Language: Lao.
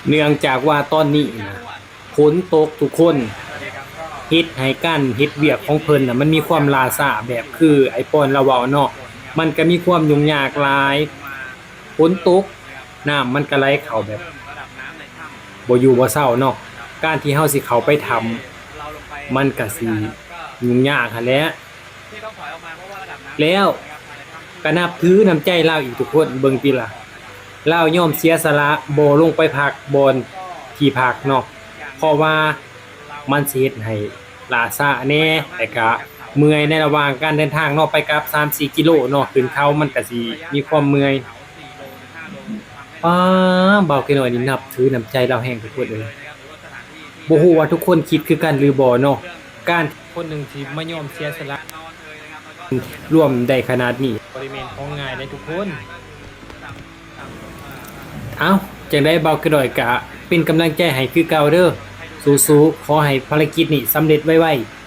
ເນື່ອງຈາກວ່າຕອນນີ້ນະ ຝົນຕົກທຸກຄົນ ເຮັດໃຫ້ການເຮັດວຽກຂອງເພິ່ນນະ ມັນມີຄວາມລ່າຊ້າ ແບບຄືໄອ້ປອນລາວເວົ້າເນາະ ມັນກະມີຄວາມຫຍຸ້ງຍາກຫຼາຍ. ຝົນຕົກ ນ້ຳມັນກະໄຫຼເຂົ້າແບບບໍ່ຢູ່ບໍ່ເຊົາເນາະ ການທີ່ເຮົາຊິເຂົ້າໄປຖ້ຳ ມັນກະຊິຫຍຸ້ງຍາກຫັ້ນແຫຼະ. ແລ້ວກະນັບຖືນ້ຳໃຈລາວອີກທຸກຄົນ ເບິ່ງຕິລະ ລາວຍອມເສຍສະຫຼະບໍ່ລົງໄປພັກບ່ອນທີ່ພັກເນາະ ເພາະວ່າມັນຊິເຮັດໃຫ້ລ້າຊ້າແດ່ ແລະກະເມື່ອຍໃນລະຫວ່າງການເດີນທາງເນາະ ໄປກັບສາມສີ່ກິໂລເນາະ ຂຶ້ນເຂົາມັນກະຊິມີຄວາມເມື່ອຍ. ປ້າ ບ່າວເກນ້ອຍນີ້ນັບຖືນ້ຳໃຈລາວແຮງທຸກຄົນເອີຍ ບໍ່ຮູ້ວ່າທຸກຄົນຄິດຄືກັນຫຼືບໍ່ເນາະ ການຄົນໜຶ່ງທີ່ມາຍອມເສຍສະຫຼະລວມໄດ້ຂະໜາດນີ້ ບໍ່ໄດ້ແມ່ນຂອງງ່າຍເດ້ທຸກຄົນ. ເອົ້າ ຈັ່ງໃດບ່າວເກນ້ອຍກະເປັນກຳລັງໃຈໃຫ້ຄືເກົ່າເດີ ສູ້ໆ ຂໍໃຫ້ພາລະກິດນີ້ສຳເລັດໄວໆ.